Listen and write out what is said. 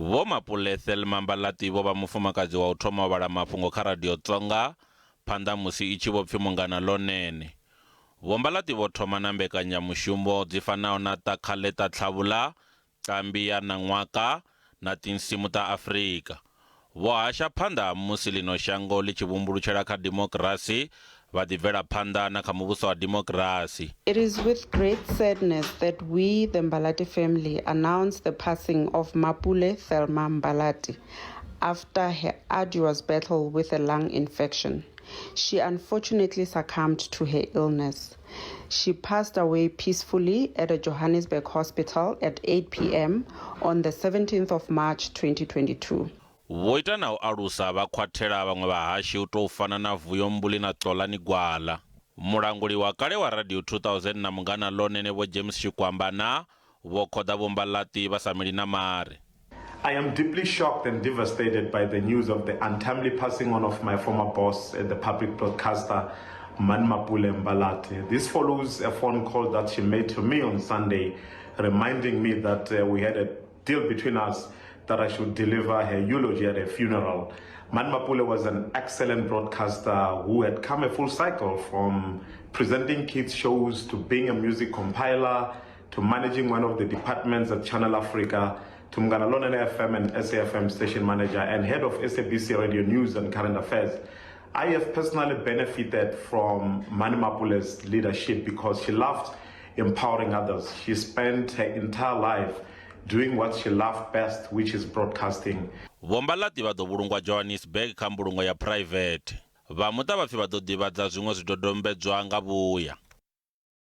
Vho Mapule Thelma Mbalati vho vha mufumakadzi wa u thoma u vhala mafhungo kha Radio Tsonga phanḓa musi i tshi vho pfi Munghana Lonene. Vho Mbalati vho thoma na mbekanyamushumo dzi fanaho na Ta Khale Ta Tlhavula, Qambi ya Nan'waka na Tinsimu ta Afrika. Vho hasha phanḓa ha musi ḽino shango ḽi tshi vhumbulutshela kha dimokirasi vha ḓi bvela phanḓa na kha muvhuso wa dimokirasi. It is with great sadness that we, the Mbalati family, announce the passing of Mapule Thelma Mbalati after her arduous battle with a lung infection. She unfortunately succumbed to her illness. She passed away peacefully at a Johannesburg hospital at 8 p.m. on the 17th of March 2022. Vho ita na u alusa vha khwathela vhaṅwe vhahashi u tou fana na Vuyo Mbuli na Xolani Gwala. Mulanguli wa kale wa Radio 2000 na Munghana Lonene Vho James Shikwamba na vho khoḓa Vho Mbalati vha sa mili na mare. I am deeply shocked and devastated by the news of the untimely passing on of my former boss at the public broadcaster, Man Mapule Mbalati. This follows a phone call that she made to me on Sunday, reminding me that we had a deal between us that I should deliver her eulogy at her funeral. Man Mapule was an excellent broadcaster who had come a full cycle from presenting kids shows to being a music compiler to managing one of the departments at Channel Africa to Munghana Lonene FM and SAFM station manager and head of SABC Radio News and Current Affairs. I have personally benefited from Mani Mapule's leadership because she loved empowering others. She spent her entire life doing what she loved best, which is broadcasting. Vho Mbalati vha ḓo vhulungwa Johannesburg kha mbulungo ya phuraivethe. Vha muṱa vha pfi vha ḓo ḓivhadza zwiṅwe zwidodombedzwa nga vhuya.